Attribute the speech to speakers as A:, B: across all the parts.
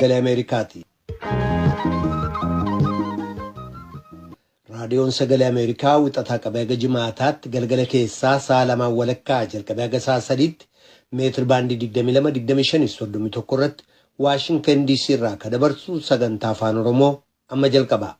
A: Sagalee Ameerikaati. Raadiyoon Sagalee Ameerikaa wixataa qabee haga jimaataatti galgala keessaa sa'a lamaan walakkaa jalqabee haga sa'a sadiitti meetir baandii 22, 25 31 irratti Waashingtan DC irraa kan dabarsu sagantaa afaan Oromoo amma jalqaba.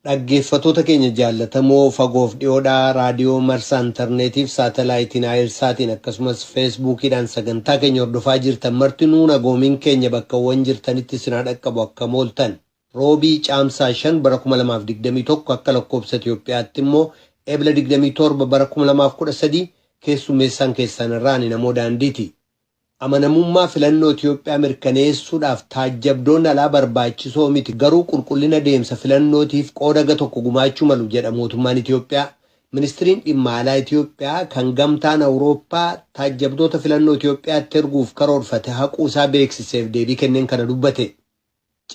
A: Dhaggeeffattoota keenya jaallatamoo fagoof dhiyoodhaa raadiyoo marsaa intarneetiif saatalaayitiin saatiin akkasumas feesbuukiidhaan sagantaa keenya hordofaa jirtan martinuu nagoomiin keenya bakkawwan jirtanitti isin haa dhaqqabu akka mooltan. Roobii caamsaa 5 bara 2021 akka lakkoobsa Itoophiyaatti immoo Ebla 27 bara 2013 keessummeessaan keessan irraa ani namoo daandiiti. Amanamummaa filannoo Itoophiyaa mirkaneessuudhaaf taajjabdoonni alaa barbaachisoo miti garuu qulqullina deemsa filannootiif qooda ga tokko gumaachuu malu jedha mootummaan Itoophiyaa. Ministiriin dhimma alaa Itoophiyaa kan gamtaan Awurooppaa taajjabdoota filannoo Itoophiyaatti erguuf karoorfate haquu isaa beeksiseef deebii kenneen kana dubbate.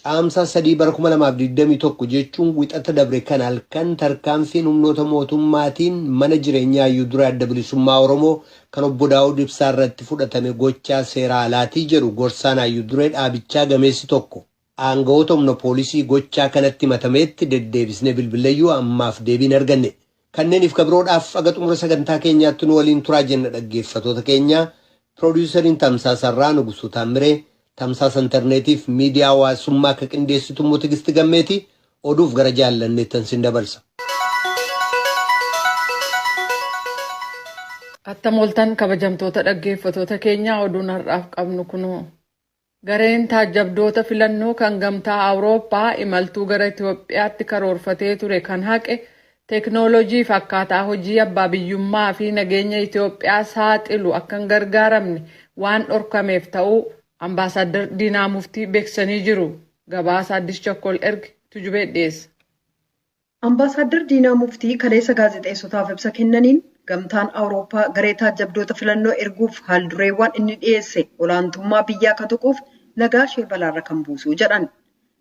A: Caamsaa 3 bara 2021 jechuun wixata dabre kana halkan tarkaanfiin humnoota mootummaatiin mana jireenyaa Hayyuu Duree Adda Bilisummaa Oromoo kan Obbo Daawud Ibsaa irratti fudhatame gochaa seeraa alaatii jedhu gorsaan Hayyuu Duree dhaabichaa gameessi tokko. Aanga'oota humna poolisii gochaa kanatti himatameetti deddeebisnee bilbilleyyuu ammaaf deebii hin arganne. Kanneeniif ka biroodhaaf aga xumura sagantaa keenyaatti nu waliin turaa jenna dhaggeeffatoota keenya. Piroodiyusariin Tamsaasa irraa Nugusuu Taammiree, Tamsaasa intarneetiif miidiyaa hawaasummaa akka qindeessitu immoo Tigisti Gammeeti. Oduuf gara Jaallanneettan sin dabarsa.
B: Attam ooltan kabajamtoota dhaggeeffatoota keenyaa oduun har'aaf qabnu kunoo. Gareen taajjabdoota filannoo kan Gamtaa Awurooppaa imaltuu gara Itoophiyaatti karoorfatee ture kan haqe teeknooloojii fi akkaataa hojii abbaa biyyummaa fi nageenya Itoophiyaa saaxilu akka hin gargaaramne waan dhorkameef ta'uu Ambaasaaddar Diinaa Muftii beeksisanii jiru. Gabaasa Addis Chakkol erge Tujubee dhiyeessa.
C: Ambaasaaddar Diinaa Muftii kaleessa gaazexeessotaaf ibsa kennaniin gamtaan Awurooppaa garee taajjabdoota filannoo erguuf haaldureewwan inni dhiyeesse olaantummaa biyyaa ka tuquuf nagaa ishee balaarra kan buusu jedhan.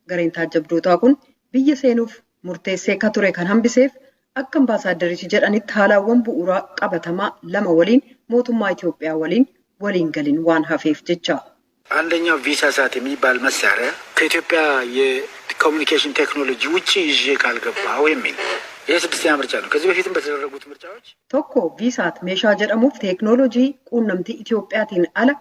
C: Gareen taajjabdootaa kun biyya seenuuf murteessee ka ture kan hambiseef akka ambaasaaddarichi jedhanitti haalaawwan bu'uuraa qabatamaa lama waliin mootummaa Itoophiyaa waliin waliin galin waan hafeef jecha.
D: አንደኛው ቪሳ ሳት የሚባል መሳሪያ ከኢትዮጵያ የኮሚኒኬሽን ቴክኖሎጂ ውጭ ይዤ ካልገባሁ የሚል ይህ ስድስተኛ ምርጫ ነው። ከዚህ በፊትም በተደረጉት ምርጫዎች
C: Tokko VSAT meeshaa jedhamuuf teeknooloojii quunnamtii Itoophiyaatiin ala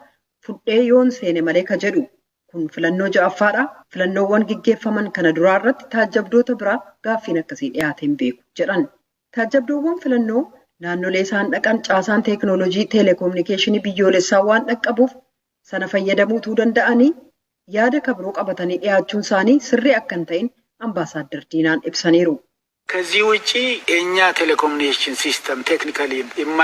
C: fudhee yoon seene malee ka jedhu kun filannoo ja'affaadha. Filannoowwan gaggeeffaman kana duraa irratti taajjabdoota biraa gaaffiin akkasii dhiyaatee hin beeku jedhan. Taajjabdoowwan filannoo naannolee isaan dhaqan caasaan teeknooloojii teeleekoominikeeshinii biyyoolessaa waan dhaqqabuuf sana fayyadamuutuu danda'anii yaada kabiroo qabatanii dhiyaachuun isaanii sirrii akka hin ta'in ambaasaaddar Diinaan ibsaniiru.
D: ከዚህ ውጪ የእኛ ቴሌኮሙኒኬሽን ሲስተም ቴክኒካሊ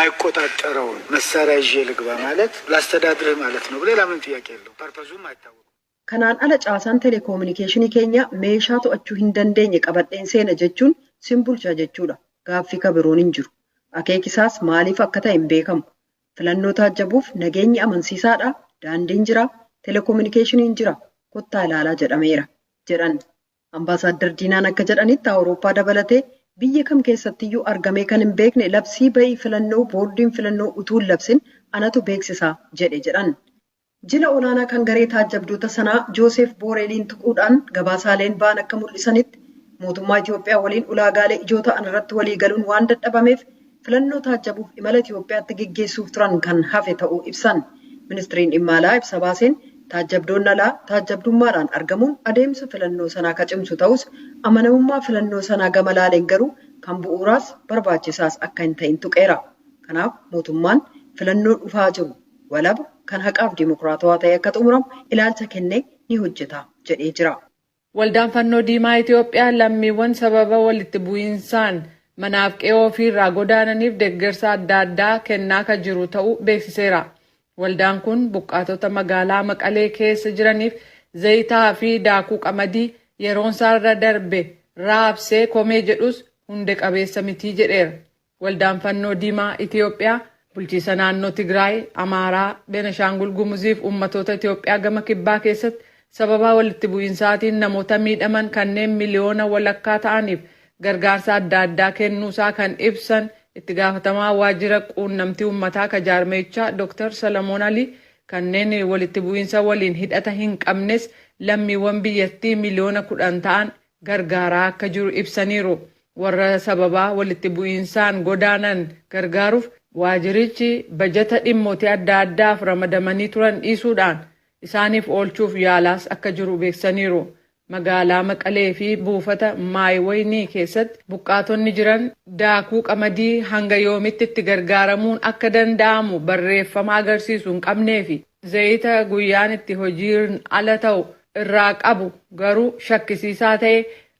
D: የማይቆጣጠረውን መሳሪያ ይዤ ልግባ ማለት ላስተዳድርህ ማለት ነው። ሌላ ምንም ጥያቄ የለው። ፐርፐዙም አይታወቅም።
C: Kanaan ala caasaan teeleekoominikeeshinii keenya meeshaa to'achuu hin dandeenye qabadheen seena jechuun sin bulcha jechuudha. Gaaffii kabiroon hin jiru. Akeekisaas maaliif akka ta'e hin beekamu. Filannoo taajjabuuf nageenyi amansiisaadha. Daandiin jira. Teeleekoominikeeshiniin jira. Kottaa ilaalaa jedhameera jedhan. Ambaasaaddar Diinaan akka jedhanitti Awurooppaa dabalatee biyya kam keessattiyyuu argamee kan hin beekne labsii bahii filannoo boordiin filannoo utuu hin labsin anatu beeksisaa jedhe jedhan. Jila olaanaa kan garee taajjabdoota sanaa Jooseef Booreeliin tuquudhaan gabaasaaleen ba'an akka mul'isanitti mootummaa Itoophiyaa waliin ulaagaalee ijoo ta'an irratti walii galuun waan dadhabameef filannoo taajjabuuf imala Itoophiyaatti geggeessuuf turan kan hafe ta'uu ibsan. Ministiriin dhimma alaa ibsa baaseen taajjabdoonni alaa taajjabdummaadhaan argamuun adeemsa filannoo sanaa ka cimsu ta'us amanamummaa filannoo sanaa gama laaleen garuu kan bu'uuraas barbaachisaas akka hin ta'in tuqeera. Kanaaf mootummaan filannoo dhufaa jiru walaba kan haqaaf dimokiraatawaa ta'e akka xumuramu ilaalcha kennee ni hojjeta jedhee jira.
B: Waldaan Fannoo Diimaa Itoophiyaa lammiiwwan sababa walitti bu'iinsaan manaaf qe'oo ofiirraa godaananiif deeggarsa adda addaa kennaa kan jiru ta'uu beeksiseera. Waldaan kun buqqaatota magaalaa Maqalee keessa jiraniif zayitaa fi daakuu qamadii yeroon isaarra darbe raabsee komee jedhus hunde qabeessa mitii jedheera. Waldaan Fannoo Diimaa Itoophiyaa bulchiisa naannoo Tigraay, Amaaraa, Beenishaangul Gumuzii fi uummattoota Itoophiyaa gama kibbaa keessatti sababa walitti bu'iinsaatiin namoota miidhaman kanneen miliyoona walakkaa ta'aniif gargaarsa adda addaa kennuusaa kan ibsan Itti gaafatamaa waajjira quunnamtii uummataa ka jaarmiyichaa Dr. Salamoon Alii kanneen walitti bu'iinsa waliin hidhata hin qabnes lammiiwwan biyyattii miliyoona 10 ta'an gargaaraa akka jiru ibsaniiru. Warra sababaa walitti bu'iinsaan godaanan gargaaruuf waajjirichi bajata dhimmootii adda addaaf ramadamanii turan dhiisuudhaan isaaniif oolchuuf yaalaas akka jiru beeksisaniiru. Magaalaa Maqalee fi buufata Maayiwaynii keessatti buqqaatonni jiran daakuu qamadii hanga yoomitti itti gargaaramuun akka danda'amu barreeffama agarsiisu hin qabnee fi zayita guyyaan itti hojiin ala ta'u irraa qabu garuu shakkisiisaa ta'e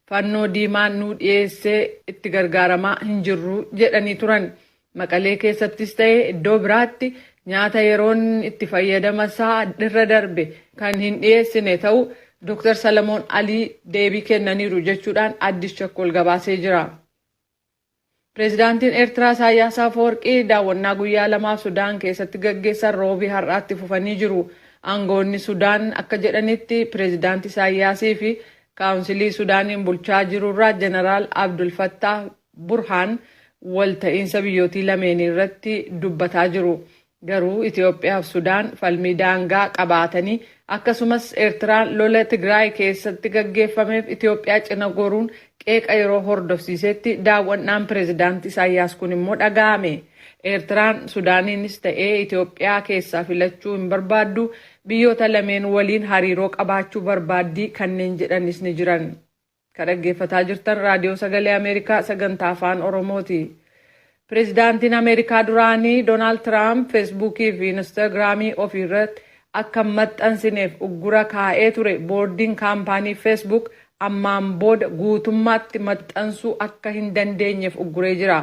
B: Fannoo Diimaan nuu dhiyeessee itti gargaaramaa hin jirru jedhanii turan. Maqalee keessattis ta'e iddoo biraatti nyaata yeroon itti fayyadama isaa irra darbe kan hin dhiyeessine ta'uu Dr. Salamoon Alii deebii kennaniiru jechuudhaan Addis Chakkol gabaasee jira. Pireezidaantiin Eertiraa Isaayyaas Afawarqii daawwannaa guyyaa lamaaf Sudaan keessatti gaggeessan Roobii har'aatti fufanii jiru. Aangoonni Sudaan akka jedhanitti, Pireezidaanti Isaayyaasii fi Kaawunsilii Sudaaniin bulchaa jirurraa Jeneraal Abdul Fattaah Burhaan wal ta'iinsa biyyootii lameenii irratti dubbataa jiru. Garuu Itoophiyaa fi Sudaan falmii daangaa qabaatanii akkasumas Eertiraan lola Tigraay keessatti gaggeeffameef Itoophiyaa cina goruun qeeqa yeroo hordofsiisetti daawwannaan Pireezidaanti Isaayyaas kun immoo dhaga'ame. Eertiraan Sudaaniinis ta'ee Itoophiyaa keessaa filachuu hin barbaaddu, biyyoota lameen waliin hariiroo qabaachuu barbaaddii kanneen jedhanis ni jiran. Ka dhaggeeffataa jirtan Raadiyoo Sagalee Ameerikaa sagantaa Afaan Oromooti. Pireezidaantiin Ameerikaa duraanii Doonaald Tiraamp Feesbuukii fi Instaagiraamii ofiirratti akka hin maxxansineef uggura kaa'ee ture boordiin kaampaanii Facebook ammaan booda guutummaatti maxxansuu akka hin dandeenyeef ugguree jira.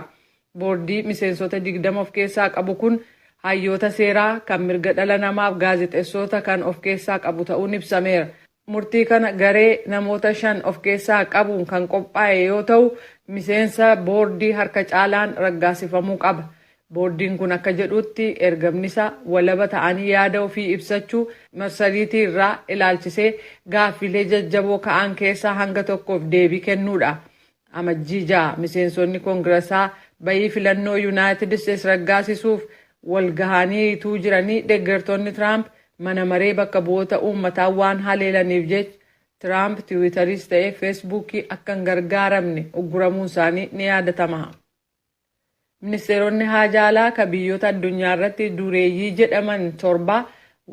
B: Boordii miseensota 20 of keessaa qabu kun hayyoota seeraa, kan mirga dhala namaaf gaazexeessoota kan of keessaa qabu ta'uun ibsameera. Murtii kana garee namoota shan of keessaa qabuun kan qophaa'e yoo ta'u, miseensa boordii harka caalaan raggaasifamuu qaba. Boordiin kun akka jedhutti, ergamni isaa walaba ta'anii yaada ofii ibsachuu marsariitii irraa ilaalchisee gaaffiilee jajjaboo ka'an keessaa hanga tokkoof deebii kennuudha. Amajjii 6 miseensonni Koongirasaa bayii filannoo Yunaayitid Isteets raggaasisuuf wal gahanii utuu jiranii deeggartoonni Tiraamp mana maree bakka bu'oota uummataa waan haleelaniif jecha Tiraamp Tiwiitariis ta'ee Feesbuukii akka hin gargaaramne ugguramuun isaanii ni yaadatama. Ministeeronni haajaa alaa ka biyyoota addunyaa irratti dureeyyii jedhaman torbaa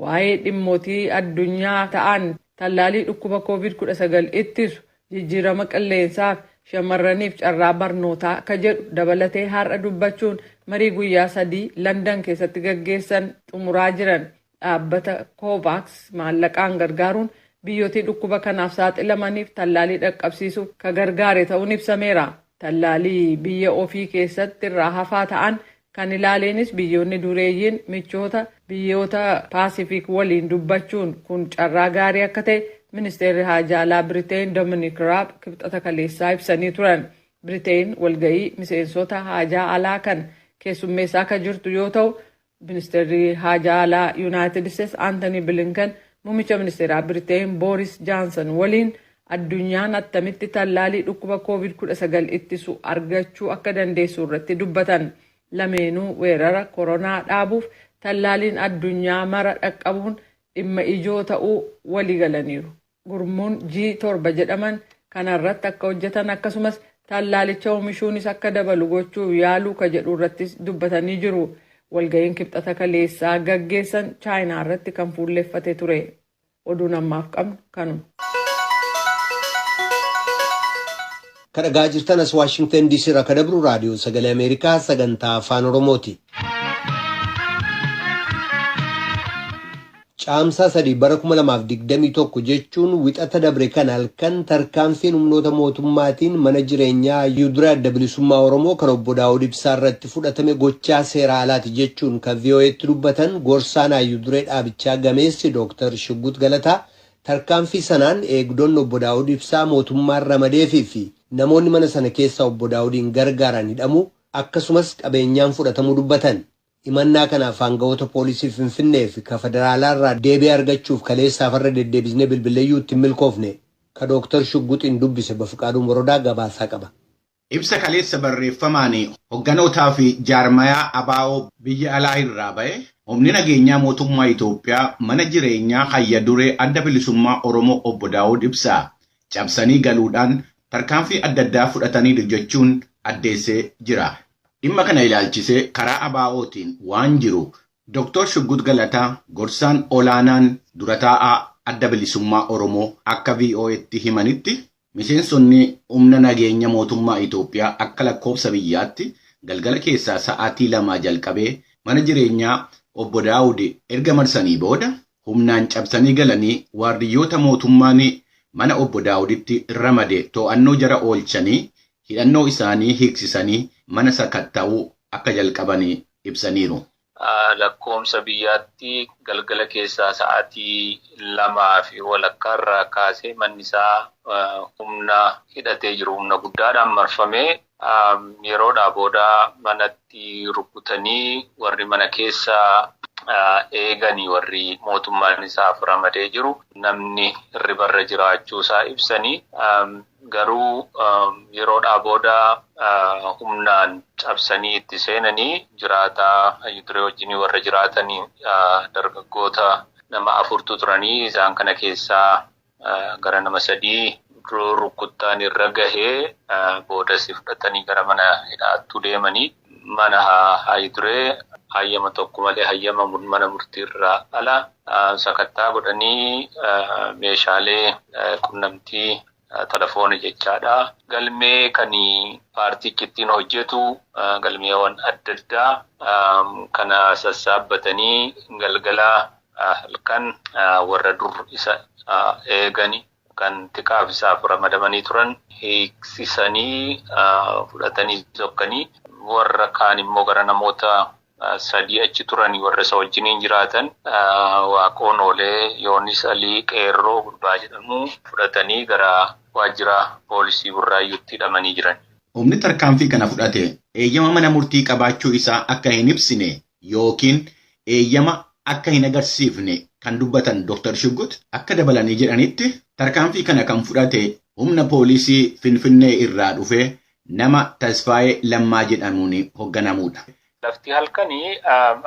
B: waa'ee dhimmootii addunyaa ta'an tallaalii dhukkuba COVID-19 ittisu, jijjiirama qilleensaa fi shamarraniif carraa barnootaa ka jedhu dabalatee har'a dubbachuun marii guyyaa sadii Landan keessatti gaggeessan xumuraa jiran. Dhaabbata COVAX maallaqaan gargaaruun biyyootii dhukkuba kanaaf saaxilamaniif tallaalii dhaqqabsiisuuf ka gargaare ta'uun ibsameera. Tallaalii biyya ofii keessatti irraa hafaa ta'an kan ilaaleenis biyyoonni dureeyyiin michoota biyyoota Paasifiik waliin dubbachuun kun carraa gaarii akka ta'e ministeerri haajaa alaa Biriteen Dominic Raab Kibxata kaleessaa ibsanii turan. Biriteen walga'ii miseensota haajaa alaa kan keessummeessaa akka jirtu yoo ta'u, ministeerri haajaa alaa Yuunaayitid Isteets Antony Bilinkan muummicha ministeeraa Biriteen Booris Jaansan waliin addunyaan attamitti tallaalii dhukkuba COVID-19 ittisu argachuu akka dandeessu irratti dubbatan. Lameenuu weerara koronaa dhaabuuf tallaaliin addunyaa mara dhaqqabuun dhimma ijoo ta'uu walii galaniiru. Gurmuun G7 jedhaman kanarratti akka hojjetan akkasumas tallaalicha oomishuunis akka dabalu gochuuf yaaluu ka jedhu irrattis dubbatanii jiru. Walga'iin Kibxata kaleessaa gaggeessan Chaayinaa irratti kan fuulleffate ture. Oduun ammaaf qabnu kanuma.
A: Kan dhagaa jirtan as Waashingtan DC irraa kan dabru Raadiyoo Sagalee Ameerikaa sagantaa Afaan Oromooti. Caamsaa 3 bara 2021 jechuun Wixata dabre kan halkan tarkaanfiin humnoota mootummaatiin mana jireenyaa Hayyuu Adda Bilisummaa Oromoo kan obbo Daawud Ibsaa irratti fudhatame gochaa seera alaati jechuun kan VOA'tti dubbatan gorsaan Hayyuu Duree dhaabichaa gameessi Dooktar Shuggut Galataa, tarkaanfii sanaan eegdonni obbo Daawud Ibsaa mootummaan ramadeefii fi namoonni mana sana keessa obbo Daawudiin gargaaran hidhamuu akkasumas qabeenyaan fudhatamuu dubbatan. Himannaa kanaaf aangawoota poolisii Finfinnee fi ka federaalaa irraa deebii argachuuf kaleessaaf har'a deddeebisnee bilbilleeyyuu itti hin milkoofne. Ka Dooktar Shugguxiin dubbise Bafiqaaduu Morodaa gabaasaa qaba.
E: Ibsa kaleessa barreeffamaan hogganootaa fi jaarmayaa ABO biyya alaa irraa ba'e humni nageenyaa mootummaa Itoophiyaa mana jireenyaa hayya duree Adda Bilisummaa Oromoo Obbo Daawud Ibsaa cabsanii galuudhaan tarkaanfii adda addaa fudhataniiru jechuun addeessee jira. Dhimma kana ilaalchisee karaa ABO'tiin waan jiru Dr. Shuggut Galataa gorsaan olaanaan dura taa'aa Adda Bilisummaa Oromoo akka VOA'tti himanitti miseensonni humna nageenya mootummaa Itoophiyaa akka lakkoofsa biyyaatti galgala keessaa sa'aatii 2 jalqabee mana jireenyaa Obbo Daawud erga marsanii booda humnaan cabsanii galanii waardiyyoota mootummaan mana Obbo Daawuditti ramade to'annoo jara oolchanii hidhannoo isaanii hiiksisanii mana sakatta'uu akka jalqabanii ibsaniiru.
F: Lakkoomsa biyyaatti galgala keessaa sa'aatii 2:30 irraa kaasee manni isaa humna hidhatee jiru humna guddaadhaan marfamee yeroodhaa booda manatti rukutanii warri mana keessa eeganii warri mootummaan isaaf ramadee jiru namni hirribarra jiraachuu isaa ibsanii garuu yeroodhaa booda humnaan cabsanii itti seenanii jiraataa hayyuturee wajjin warra jiraatanii dargaggoota nama 4 turanii isaan kana keessaa gara nama 3 rukuttaan irra gahee boodas fudhatanii gara mana hidhaattuu deemanii mana hayyuturee hayyama tokko malee hayyama mana murtiirraa ala sakattaa godhanii meeshaalee qunnamtii telefoona jechaadha. Galmee kan paartichi ittiin hojjetu galmeewwan adda addaa kana sassaabbatanii galgala halkan warra dur isa eegani kan tikaaf isaaf ramadamanii turan hiiksisanii fudhatanii sokkanii warra kaan immoo gara namoota 3 achi turanii warra isa wajjiniin jiraatan Waaqoon Oolee, Yoonis Alii, Qeerroo Gurbaa jedhamu fudhatanii gara waajjira poolisii Burraayyuutti hidhamanii jiran.
E: Humni tarkaanfii kana fudhate eeyyama mana murtii qabaachuu isaa akka hin ibsine yookiin eeyyama akka hin agarsiifne kan dubbatan Dr. Shuggut akka dabalanii jedhanitti tarkaanfii kana kan fudhate humna poolisii Finfinnee irraa dhufe nama Tasfaayee Lammaa jedhamuun hoogganamuudha.
F: Lafti halkanii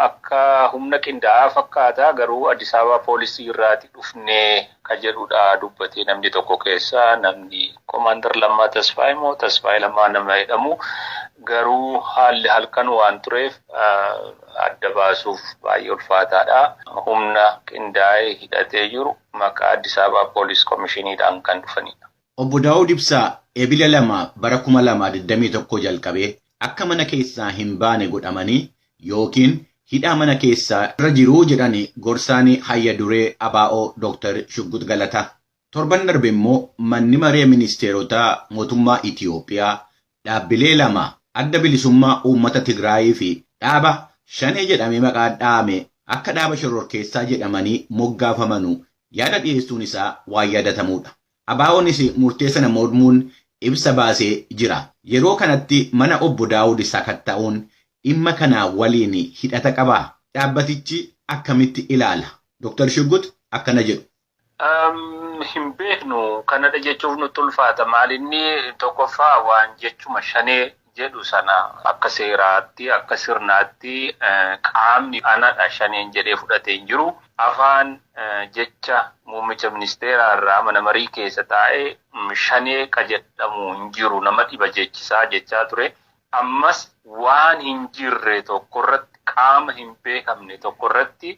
F: akka humna qindaa'aa fakkaata garuu Addis Ababa poolisii irraati dhufnee ka jedhudha dubbatee namni tokko keessa namni Koomaandar Lammaa Tasfaayee moo Tasfaayee Lammaa nama jedhamu garuu haalli halkan waan tureef adda baasuuf baay'ee ulfaataadha. Humna qindaa'ee hidhatee jiru maqaa Addis Ababa poolis komishiniidhaan kan dhufanidha.
E: Obbo Daawud Ibsaa Ebila 2 bara 2021 jalqabee akka mana keessaa hin baane godhamanii yookiin hidhaa mana keessaa irra jiruu jedhanii gorsaanii hayya duree ABO Dr. Shuggut Galataa. Torban darbe immoo manni maree ministeerotaa mootummaa Itiyoophiyaa dhaabbilee 2 Adda Bilisummaa Uummata Tigraayii fi dhaaba Shanee jedhamee maqaa dhaame akka dhaaba shororkeessaa jedhamanii moggaafamanu yaada dhiyeessuun isaa waan yaadatamudha. ABO'nis murtee sana mormuun ibsa baasee jira. Yeroo kanatti mana Obbo Daawud sakatta'uun dhimma kanaa waliin hidhata qabaa? Dhaabbatichi akkamitti ilaala? Dr. Shuggut akkana jedhu.
F: Hin beeknu kanadha jechuuf nutti ulfaata. Maalinni tokkoffaa waan jechuma Shanee jedhu sana akka seeraatti akka sirnaatti qaamni anadha Shaneen jedhee fudhatee hin jiru. Afaan jecha muummicha ministeeraa irraa mana marii keessa taa'ee Shanee ka jedhamu hin jiru nama dhiba jechisaa jechaa ture. Ammas waan hin jirre tokkorratti qaama hin beekamne tokkorratti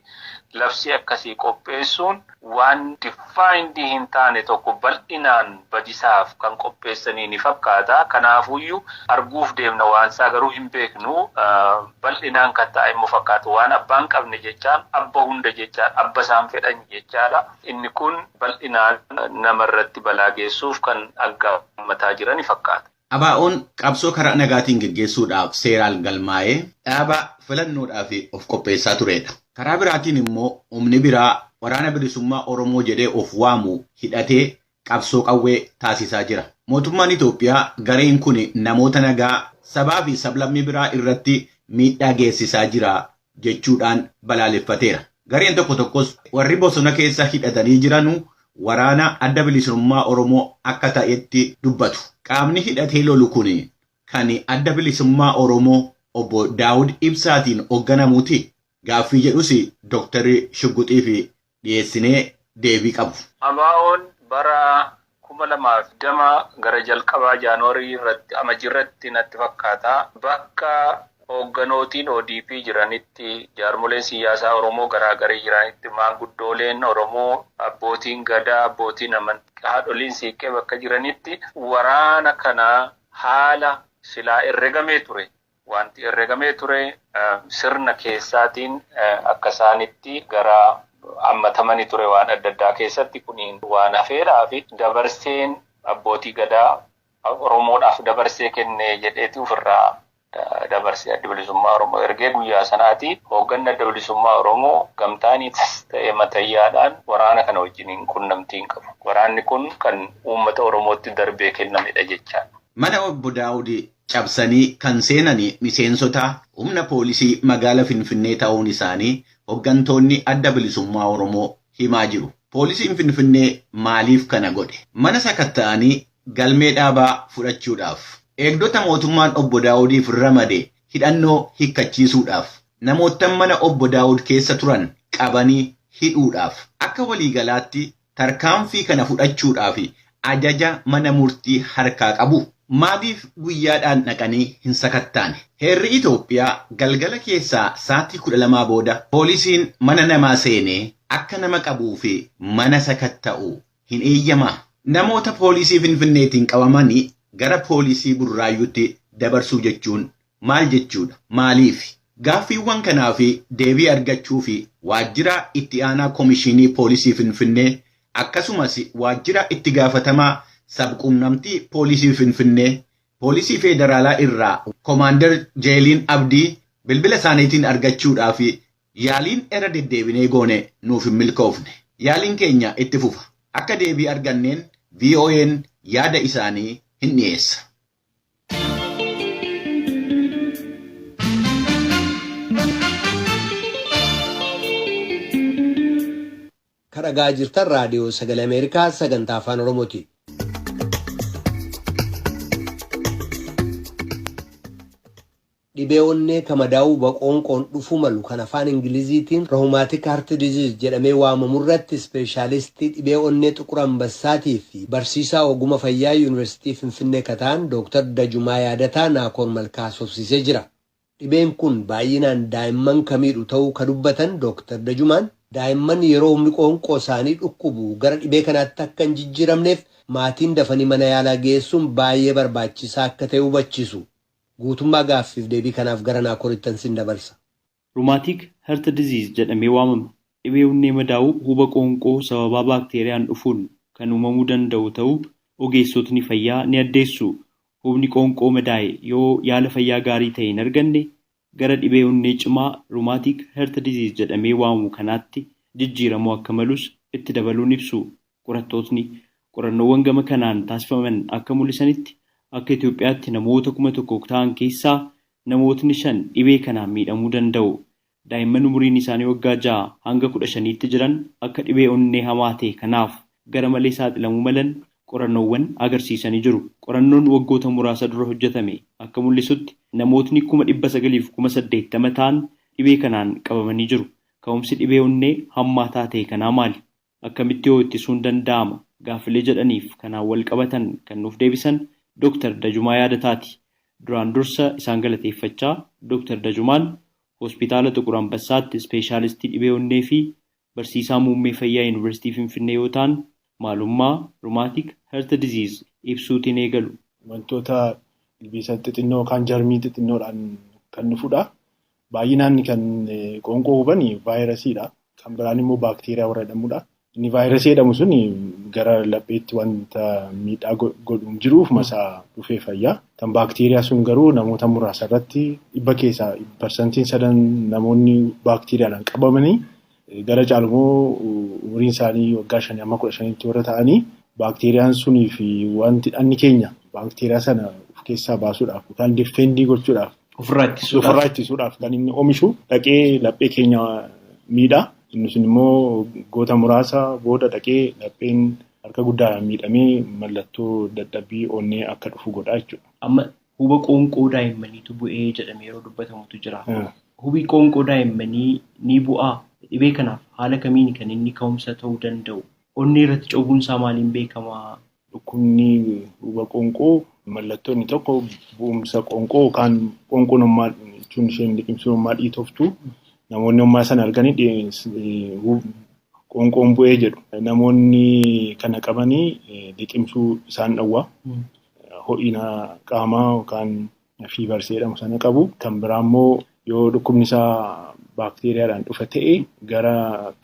F: labsii akkasii qopheessuun waan defined hin taane tokko bal'inaan badisaaf kan qopheessanii ni fakkaata. Kanaafuyyuu arguuf deemna waan isaa garuu hin beeknu bal'inaan kan taa'e immoo fakkaatu waan abbaan qabne jechaan abba hunda jechaan abba isaan fedhan jechaadha. Inni kun bal'inaan namarratti balaa geessuuf kan aggaamataa jiran ni fakkaata.
E: ABO'n qabsoo karaa nagaatiin geggeessuudhaaf seeraan galmaa'ee dhaaba filannoodhaaf of qopheessaa turedha. Karaa biraatiin immoo humni biraa Waraana Bilisummaa Oromoo jedhee of waamu hidhatee qabsoo qawwee taasisaa jira. Mootummaan Itoophiyaa gareen kun namoota nagaa sabaa fi sablammii biraa irratti miidhaa geessisaa jira jechuudhaan balaaleffateera. Gareen tokko tokkos warri bosona keessa hidhatanii jiranu waraana Adda Bilisummaa Oromoo akka ta'etti dubbatu. Qaamni hidhatee lolu kun kan Adda Bilisummaa Oromoo obbo Daawud Ibsaatiin hoogganamuuti? Gaaffii jedhus Dooktar Shugguxiif dhiyeessinee deebii qabu.
F: ABO'n bara 2020 gara jalqabaa Jaanuwarii irratti Amajjii irratti natti fakkaata. Bakka hoogganootiin ODP jiranitti, jaarmoleen siyaasaa Oromoo garaagarii jiranitti, maanguddooleen Oromoo, abbootiin gadaa, abbootiin amantii, haadholiin siiqqee bakka jiranitti waraana kana haala silaa herregamee ture. Wanti herregamee ture sirna keessaatiin akka isaanitti gara hammatamanii ture waan adda addaa keessatti kuniin waan hafeedhaa fi dabarseen abbootii gadaa Oromoodhaaf dabarsee kenne jedheeti ofirraa dabarsee Adda Bilisummaa Oromoo ergee guyyaa sanaati. Hoogganni Adda Bilisummaa Oromoo gamtaaniitis ta'ee matayyaadhaan waraana kana wajjiniin qunnamtii hin qabu. Waraanni kun kan uummata Oromootti darbee kennamedha jechaadha.
E: Mana obbo Daawud cabsanii kan seenan miseensota humna poolisii magaalaa Finfinnee ta'uun isaanii hooggantoonni Adda Bilisummaa Oromoo himaa jiru. Poolisiin Finfinnee maaliif kana godhe? Mana sakatta'anii galmee dhaabaa fudhachuudhaaf. Eegdota mootummaan obbo Daawudiif ramade hidhannoo hiikkachiisuudhaaf. Namoota mana obbo Daawud keessa turan qabanii hidhuudhaaf. Akka waliigalaatti tarkaanfii kana fudhachuudhaaf ajaja mana murtii harkaa qabu. Maaliif guyyaadhaan dhaqanii hin sakattaane? Heerri Itoophiyaa galgala keessaa sa'aatii 12 booda poolisiin mana namaa seenee akka nama qabuu fi mana sakatta'u hin eeyyamaa. Namoota poolisii Finfinneetiin qabamanii gara poolisii Burraayyuutti dabarsuu jechuun maal jechuudha? Maaliif? Gaaffiiwwan kanaa fi deebii argachuu fi waajjira itti aanaa Komishinii Poolisii Finfinnee akkasumas waajjira itti gaafatamaa sabquunnamtii Poolisii Finfinnee Poolisii Federaalaa irraa Komaander Jeeliin Abdii bilbila isaaniitiin argachuudhaaf yaaliin irra deddeebinee goone nuuf hin milkoofne. Yaaliin keenya itti fufa. Akka deebii arganneen VOA'n yaada isaanii hin dhiyeessa.
A: Kan dhagaa jirtan raadiyoo sagalee Ameerikaa sagantaa afaan Oromooti. Dhibee onnee kan madaa'uu baqoonqoon dhufuu malu kan afaan Ingiliziitiin Rheumatic Heart Disease jedhamee waamamu irratti ispeeshaalistii dhibee onnee Xuqur Ambassaatii fi barsiisaa oguma fayyaa Yuunivarsiitii Finfinnee kan ta'an Dooktar Dajumaa Yaadataa Naakoor Malkaa haasofsiisee jira. Dhibeen kun baay'inaan daa'imman kan miidhu ta'uu kan dubbatan Dooktar Dajumaan daa'imman yeroo humni qoonqoo isaanii dhukkubu gara dhibee kanaatti akka hin jijjiiramneef maatiin dafanii mana yaalaa geessuun baay'ee barbaachisaa akka ta'e hubachiisu. Guutummaa gaaffiif deebii kanaaf gara Naakorittan sin dabarsa.
G: Rheumatic Heart Disease jedhamee waamama. Dhibee onnee madaa'uu huba qoonqoo sababaa baakteeriyaan dhufuun kan uumamuu danda'u ta'uu ogeessotni fayyaa ni addeessu. Hubni qoonqoo madaa'e yoo yaala fayyaa gaarii ta'e hin arganne gara dhibee onnee cimaa Rheumatic Heart Disease jedhamee waamamu kanaatti jijjiiramuu akka malus itti dabaluun ibsu. Qorattootni qorannoowwan gama kanaan taasifaman akka mul'isanitti akka Itoophiyaatti namoota 1000 ta'an keessaa namootni 5 dhibee kanaan miidhamuu danda'u. Daa'imman umuriin isaanii waggaa 6 hanga 15tti jiran akka dhibee onnee hamaa ta'e kanaaf gara malee saaxilamuu malan qorannoowwan agarsiisanii jiru. Qorannoon waggoota muraasa dura hojjetame akka mul'isutti namootni 980,000 ta'an dhibee kanaan qabamanii jiru. Ka'umsi dhibee onnee hammaataa ta'e kanaa maali? Akkamitti yoo ittisuun danda'ama? Gaaffilee jedhaniif kanaan wal qabatan kan nuuf deebisan Dooktar Dajumaa Yaadataati. Duraan dursa isaan galateeffachaa Dooktar Dajumaan Hospitaala Xuqur Ambassaatti ispeeshaalistii dhibee onnee fi barsiisaa muummee fayyaa Yuunivarsiitii Finfinnee yoo ta'an maalummaa Rheumatic Heart Disease ibsuutiin eegalu.
H: Wantoota ilbiisa xixinnoo yookaan jarmii xixinnoodhaan kan dhufudha. Baay'inaan kan qoonqoo huban vaayirasiidha. Kan biraan immoo baakteeriyaa warra jedhamudha. Inni vaayirasii jedhamu sun gara lapheetti wanta miidhaa godhu jiruuf masaa dhufee fayyaa. Kan baakteeriyaa sun garuu namoota muraasa irratti 3% namoonni baakteeriyaadhaan qabamanii gara caalumoo umuriin isaanii waggaa 5 amma 15tti warra ta'anii baakteeriyaan sunii fi wanti dhanni keenya baakteeriyaa sana of keessaa baasuudhaaf yookaan difeendii gochuudhaaf ofirraa ittisuudhaaf kan inni oomishu dhaqee laphee keenya miidha. Inni sun immoo goota muraasa booda dhaqee lapheen harka guddaadhaan miidhamee mallattoo dadhabbii onnee akka dhufu godha jechuudha.
G: Amma Huba qoonqoo daa'immaniitu bu'ee jedhamee yeroo dubbatamutu jira. Hubi qoonqoo daa'immanii ni bu'aa? Dhibee kanaaf haala kamiin kan inni ka'umsa ta'uu danda'u? Onnee irratti cobuunsaa maaliin beekamaa?
H: Dhukkubni huba qoonqoo mallattoo inni tokko bu'umsa qoonqoo yookaan qoonqoon hommaa jechuun isheen liqimsuun hommaa dhiitoftu namoonni hommaa sana arganii qoonqoon bu'ee jedhu. Namoonni kana qabanii liqimsuu isaan dhowwa. Ho'ina qaamaa yookaan fiivarsii jedhamu sana qabu. Kan biraa immoo yoo dhukkubni isaa baakteeriyaadhaan dhufa ta'e gara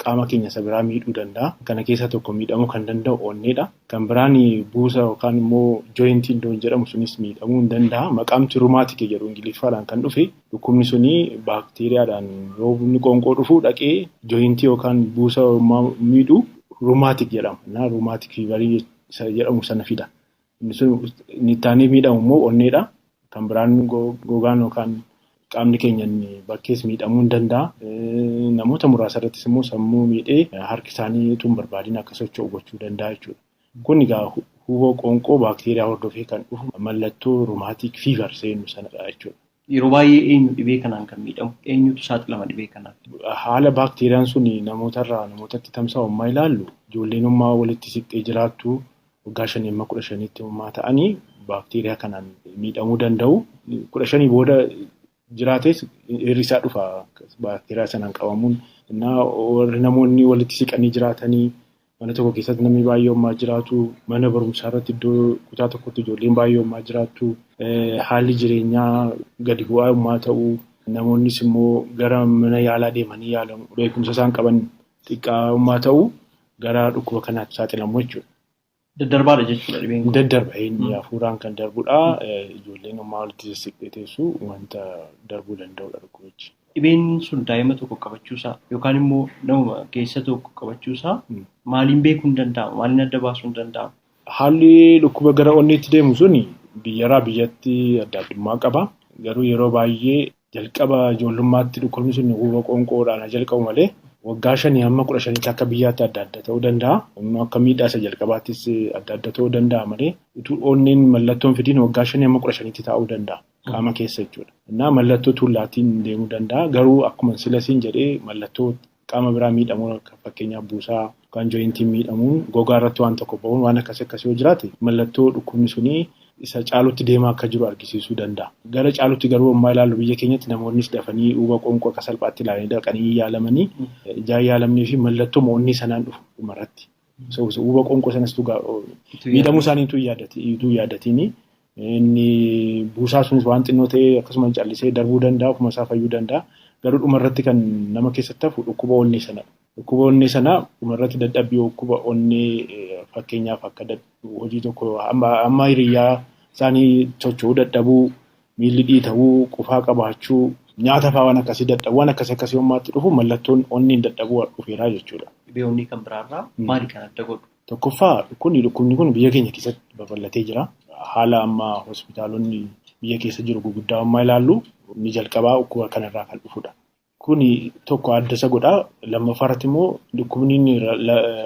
H: qaama keenya isa biraa miidhuu danda'a. Kana keessaa tokko miidhamuu kan danda'u onneedha. Kan biraan buusa yookaan immoo jooyintii iddoon jedhamu sunis miidhamuu hin danda'a. Maqaamti rumaatikii jedhu Ingiliffaadhaan kan dhufe dhukkubni suni baakteeriyaadhaan yoo inni qoonqoo dhufu dhaqee jooyintii yookaan buusa miidhu rumaatik jedhama. Rumaatik fiivarii jedhamu sana fida. Inni sun inni itti aanee miidhamu immoo onneedha. Kan biraan gogaan yookaan qaamni keenya bakkees miidhamuu hin danda'a. Namoota muraasa irrattis immoo sammuu miidhee harki isaanii utuu hin barbaadin akka socho'u gochuu danda'a jechuudha. Kun egaa huba qoonqoo baakteeriyaa hordofee kan dhufu mallattoo rumaatik fiivar seennu sanadha jechuudha.
G: Yeroo baay'ee eenyu dhibee kanaan kan miidhamu? Eenyutu saaxilama dhibee kanaaf?
H: Haala baakteeriyaan sun namootarraa namootatti tamsa'u ammaa ilaallu ijoolleen ummaa walitti siqxee jiraattu waggaa 5 amma 15tti ummaa ta'anii baakteeriyaa kanaan miidhamuu danda'u. 15 booda jiraates hir'isaa dhufa baakteeriyaa sanaan qabamuun. Warri namoonni walitti siqanii jiraatanii mana tokko keessatti namni baay'ee ummaa jiraatu, mana barumsaa irratti iddoo kutaa tokkotti ijoolleen baay'ee ummaa jiraattu, haalli jireenyaa gadi bu'aa ummaa ta'uu, namoonnis immoo gara mana yaalaa deemanii yaalamu beekumsa isaan qaban xiqqaa ummaa ta'uu gara dhukkuba kanaatti saaxilamu jechuudha.
G: Daddarbaadha jechuudha dhibeen kun.
H: Daddarba inni hafuuraan kan darbudha. Ijoolleen ummaa walitti sissiqxee teessu wanta darbuu danda'udha dhukkubichi.
G: Dhibeen sun daa'ima tokko qabachuusaa yookaan immoo nama keessa tokko qabachuusaa maaliin beekuun danda'ama? Maaliin adda baasuun danda'ama?
H: Haalli dhukkuba gara onneetti deemu suni biyyarraa biyyatti adda addummaa qaba. Garuu yeroo baay'ee jalqaba ijoollummaatti dhukkubni sun huba qoonqoodhaan jalqabu malee waggaa 5 hamma 15tti akka biyyaatti adda adda ta'uu danda'a. Akka miidhaa isa jalqabaattis adda adda ta'uu danda'a malee utuu onneen mallattoon fidiin waggaa 5 hamma 15tti taa'uu danda'a. Qaama keessa jechuudha. Innaa mallattoo tuullaatiin deemuu danda'a. Garuu akkuma silasiin jedhee mallattoo qaama biraa miidhamuu fakkeenyaaf buusaa yookaan jooyintiin miidhamuun gogaa irratti waan tokko ba'uun waan akkas akkasii yoo jiraate mallattoo dhukkubni sunii isa caalutti deemaa akka jiru argisiisuu danda'a. Gara caalutti garuu ammaa ilaallu biyya keenyatti namoonnis dafanii huba qoonqoo akka salphaatti ilaalanii dhaqanii yaalamanii ijaan yaalamnii fi mallattoo onnee sanaan dhufu dhumarratti. Huba qoonqoo sanas miidhamuu isaanii utuu yaadatiini. Inni buusaa sunis waan xinnoo ta'ee akkasuma callisee darbuu danda'a, ofuma isaa fayyuu danda'a. Garuu dhumarratti kan nama keessatti hafu dhukkuba onnee sanadha. Dhukkuba onnee sanaa dhumarratti dadhabbii dhukkuba onnee fakkeenyaaf akka hojii tokko amma hiriyyaa isaanii socho'uu dadhabuu, miilli dhiita'uu, qufaa qabaachuu, nyaata fa'aa waan akkasii dadhabuu, waan akkasii akkasii hommaatti dhufu mallattoon onneen dadhabuu dhufeeraa jechuudha.
G: Dhibee onnee kan biraarraa maali kan adda godhu?
H: Tokkoffaa dhukkubni kun biyya keenya keessatti babal'atee jira. Haala amma hospitaalonni biyya keessa jiru gurguddaa ammaa ilaallu inni jalqabaa dhukkuba kanarraa kan dhufudha. Kuni tokko adda isa godha. Lammaffaa irratti immoo dhukkubni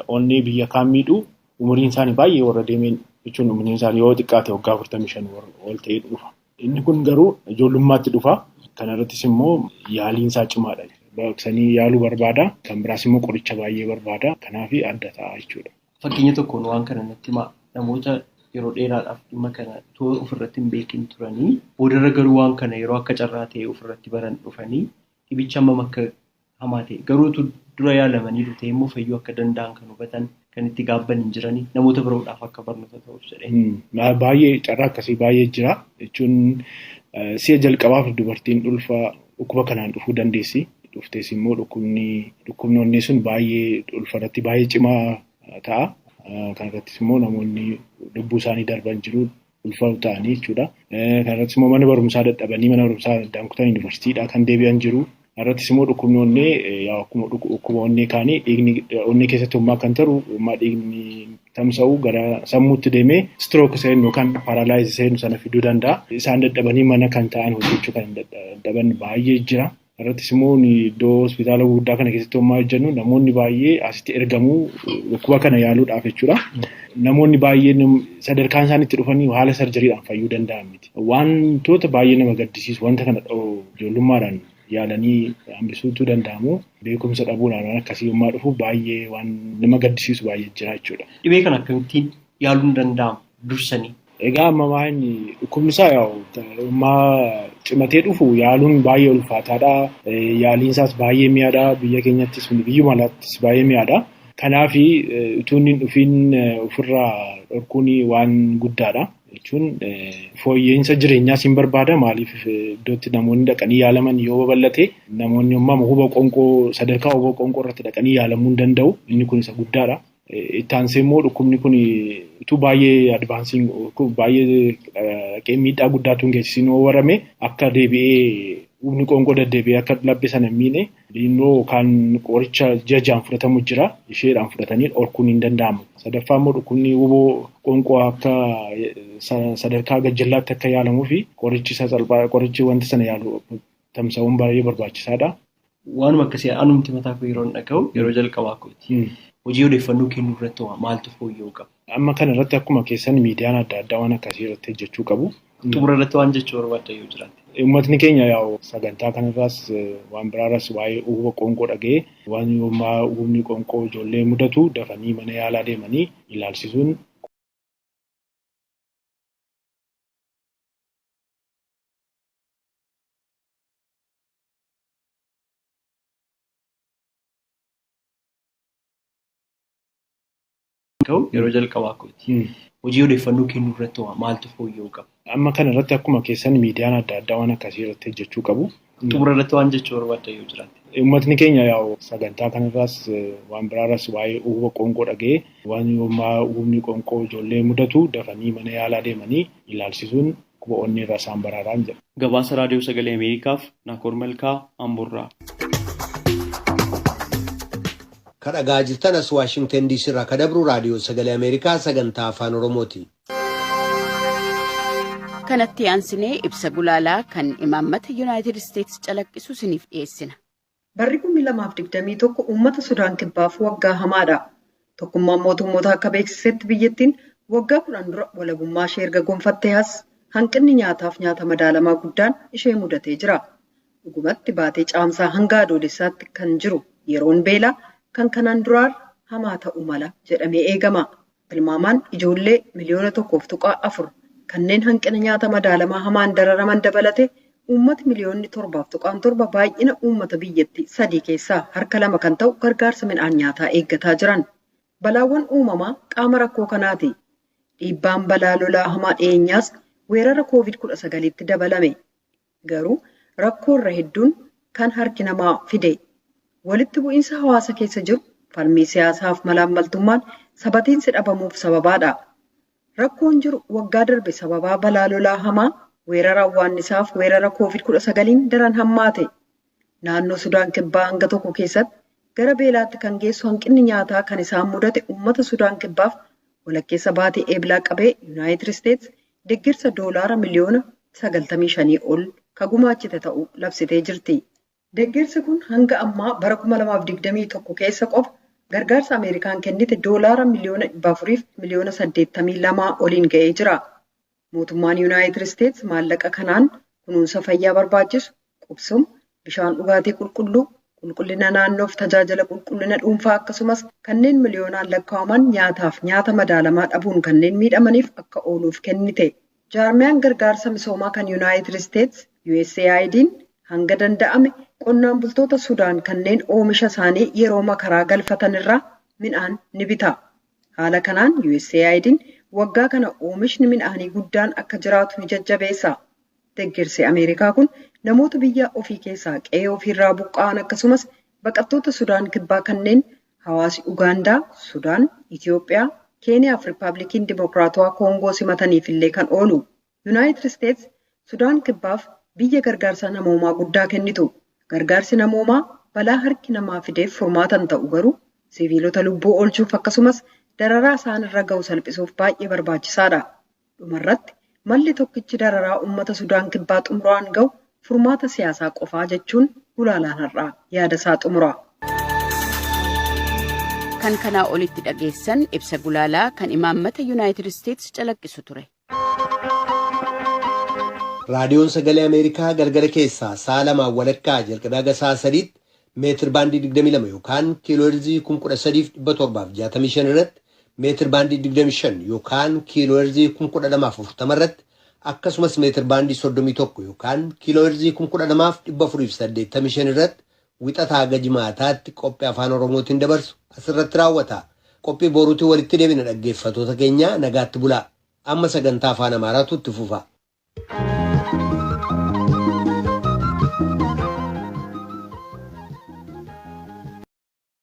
H: onnee biyya kaan miidhu umuriin isaanii baay'ee warra deemeen jechuun umuriin isaanii yoo xiqqaate waggaa 45 ol ta'ee dhufa. Inni kun garuu ijoollummaatti dhufa. Kanarrattis immoo yaaliin isaa cimaadha. Baqsanii yaaluu barbaada. Kan biraas immoo qoricha baay'ee barbaada. Kanaaf adda ta'a jechuudha.
G: Fakkeenya tokkoon waan kana natti himaa. Namoota yeroo dheeraadhaaf dhimma kana otoo ofirratti hin beekin turanii boodarra garuu waan kana yeroo akka carraa ta'e ofirratti baran dhufanii dhibicha hammam akka hamaa ta'e garuu dura yaalamanii ta'e immoo fayyuu akka danda'an kan hubatan kan itti gaabban hin jiranii namoota biroodhaaf akka barnoota ta'uuf jedhee.
H: Baay'ee carraa akkasii baay'ee jira jechuun si'a jalqabaaf dubartiin dhulfa dhukkuba kanaan dhufuu dandeessi. Dhuftees immoo dhukkubni onnee sun baay'ee ulfarratti baay'ee cimaa ta'a. Kanarrattis immoo namoonni lubbuu isaanii darban jiru ulfa ta'anii jechuudha. Kanarrattis immoo mana barumsaa dadhabanii mana barumsaa addaan kutan yuunivarsiitiidhaa kan deebi'an jiru. Kanarrattis immoo dhukkubni onnee akkuma dhukkuba onnee kaanii dhiigni onnee keessatti humnaa kan taru humnaa dhiigni tamsa'u gara sammuutti deemee stroke seenu yookaan paaraalaayizii seenu sana fiduu danda'a. Isaan dadhabanii mana kan ta'an hojjechuu kan dadhaban baay'ee jira. Irrattis immoo iddoo hospitaala gurguddaa kana keessatti homaa hojjennu namoonni baay'ee asitti ergamuu dhukkuba kana yaaluudhaaf jechuudha. Namoonni baay'een sadarkaan isaan itti dhufanii haala sarjariidhaan fayyuu danda'an miti. Wantoota baay'ee nama gaddisiisu wanta kana ijoollummaadhaan yaalanii hambisuutu danda'amu. Beekumsa dhabuudhaan waan akkasii yommaa dhufu baay'ee waan nama gaddisiisu baay'ee jira jechuudha.
G: Dhibee kana akkamittiin yaaluun danda'ama dursanii?
H: Egaa amma maayini dhukkubni isaa ammaa cimatee dhufu yaaluun baay'ee ulfaataadha. Yaaliin isaas baay'ee mi'aadha. Biyya keenyattis biyyuma alaattis baay'ee mi'aadha. Kanaaf utuu inni hin dhufiin ofirraa dhorkuun waan guddaadha. Jechuun fooyya'insa jireenyaas hin barbaada. Maaliif iddootti namoonni dhaqanii yaalaman yoo babal'ate namoonni ammaa huba qoonqoo sadarkaa huba qoonqoo irratti dhaqanii yaalamuu hin danda'u. Inni kun isa guddaadha. Itti aansee immoo dhukkubni kun utuu baay'ee advaansiin baay'ee dhaqee miidhaa guddaatu hin geessisin yoo warame akka deebi'ee humni qoonqoo deddeebi'ee akka laphee sana hin miine liinoo yookaan qoricha jajaan fudhatamu jira. Isheedhaan fudhatanii dhorkuun hin danda'amu. Sadaffaa immoo dhukkubni huboo qoonqoo akka sadarkaa gajjallaatti akka yaalamuu fi qorichi qorichi wanta sana yaalu tamsa'uun baay'ee barbaachisaadha.
G: Waanuma akkasii anumti mataa koo yeroo dhaga'u yeroo jalqabaa kooti. Hojii odeeffannoo kennuu irratti maaltu fooyya'uu qaba?
H: Amma kana irratti akkuma keessan miidiyaan adda addaa waan akkasii irratti hojjechuu qabu.
G: Xumura irratti waan jechuu barbaadda yoo jiraate.
H: Uummatni keenya yaa'u sagantaa kanarraas waan biraarraas waa'ee huba qoonqoo dhaga'ee waan yommaa hubni qoonqoo ijoollee mudatu dafanii mana yaalaa deemanii ilaalchisuun.
G: Yeroo jalqabaa kooti. Hojii odeeffannoo kennuu irratti maaltu fooyya'uu qaba?
H: Amma kana irratti akkuma keessan miidiyaan adda addaa waan akkasii irratti hojjechuu qabu.
G: Xumura irratti waan jechuu barbaadda yoo jiraate.
H: Uummatni keenya yaa'u sagantaa kanarraas waan biraarraas waa'ee huba qoonqoo dhaga'ee waan yommaa hubni qoonqoo ijoollee mudatu dafanii mana yaalaa deemanii ilaalchisuun dhukkuba onnee irraa isaan baraaraan jedha.
G: Gabaasa Raadiyoo Sagalee Ameerikaaf Naakoor Malkaa Amboorraa.
A: Kan dhagaa jirtan as Waashingtan DC irraa kan dabru Raadiyoo Sagalee Ameerikaa sagantaa Afaan Oromooti.
I: Kanatti aansinee ibsa gulaalaa kan imaammata Yuunaayitid Isteetsi calaqqisu isiniif dhiyeessina.
C: Barri 2021 uummata Sudaan Kibbaaf waggaa hamaadha. Tokkummaan mootummoota akka beeksisetti biyyattiin waggaa 10 dura walabummaa ishee erga gonfattee as hanqinni nyaataaf nyaata madaalamaa guddaan ishee mudatee jira. Dhugumatti baatee caamsaa hanga adoolessaatti kan jiru yeroon beelaa kan kanaan duraa hamaa ta'uu mala jedhamee eegama. Tilmaamaan ijoollee miliyoona 1.4 kanneen hanqina nyaata madaalamaa hamaan dararaman dabalate uummati miliyoonni 7.7 baay'ina uummata biyyattii 3 keessaa harka 2 kan ta'u gargaarsa midhaan nyaataa eeggataa jiran. Balaawwan uumamaa qaama rakkoo kanaati. Dhiibbaan balaa lolaa hamaa dhiyeenyaas weerara COVID-19tti dabalame. Garuu rakkoo irra hedduun kan harki namaa fide. Walitti bu'iinsa hawaasa keessa jiru falmii siyaasaaf malaammaltummaan sabatiinsi dhabamuuf sababaadha. Rakkoon jiru waggaa darbe sababaa balaa lolaa hamaa weerara awwaannisaaf weerara COVID-19 daran hammaate. Naannoo Sudaan Kibbaa hanga tokko keessatti gara beelaatti kan geessu hanqinni nyaataa kan isaan mudate uummata Sudaan Kibbaaf walakkeessa baatee eeblaa qabee Yuunaayitid Isteetsi deeggarsa doolaara miliyoona 95 ol ka gumaachite ta'uu labsitee jirti. Deeggarsi kun hanga ammaa bara 2021 keessa qofa gargaarsa Ameerikaan kennite doolaara miliyoona 400 fi miliyoona 82 oliin ga'ee jira. Mootummaan Yuunaayitid Isteetsi maallaqa kanaan kunuunsa fayyaa barbaachisu, qubsuma, bishaan dhugaatii qulqulluu, qulqullina naannoof tajaajila qulqullina dhuunfaa akkasumas kanneen miliyoonaan lakkaa'aman nyaataaf nyaata madaalamaa dhabuun kanneen miidhamaniif akka ooluuf kennite. Jaarmiyaan gargaarsa misoomaa kan Yuunaayitid Isteetsi USAID'n hanga danda'ame qonnaan bultoota Sudaan kanneen oomisha isaanii yeroo makaraa galfatan irraa midhaan ni bita. Haala kanaan USAID'n waggaa kana oomishni midhaanii guddaan akka jiraatu ni jajjabeessa. Deeggarsi Ameerikaa kun namoota biyya ofii keessaa qe'ee ofiirraa buqqa'an akkasumas baqattoota Sudaan Kibbaa kanneen hawaasi Ugaandaa, Sudaan, Itiyoophiyaa, Keeniyaa fi Riippaabilikiin Dimokiraatawaa Koongoo simataniif illee kan oolu. Yuunaayitid Isteetsi Sudaan Kibbaaf biyya gargaarsa namoomaa guddaa kennitu. Gargaarsi namoomaa balaa harki namaa fideef furmaatan ta'u garuu siviilota lubbuu oolchuuf akkasumas dararaa isaan irra ga'u salphisuuf baay'ee barbaachisaadha. Dhumarratti malli tokkichi dararaa uummata Sudaan Kibbaa xumuraan ga'u furmaata siyaasaa qofaa jechuun Gulaalaan har'aa yaada isaa xumura.
I: Kan kanaa olitti dhageessan ibsa gulaalaa kan imaammata Yuunaayitid Isteetsi calaqqisu ture.
A: Raadiyoon Sagalee Ameerikaa galgala keessaa sa'a lamaan walakkaa jalqabee haga sa'a sadiitti meetir baandii 22 yookaan kiilooherzii 13,765 irratti, meetir baandii 25 yookaan kiilooherzii 12,040 irratti, akkasumas meetir baandii 31 yookaan kiilooherzii 12,485 irratti wixataa haga jimaataatti qophii afaan Oromootiin dabarsu asirratti raawwata. Qophii boruutiin walitti deebina, dhaggeeffatoota keenya, nagaatti bulaa. Amma sagantaa afaan Amaaraatu itti fufa.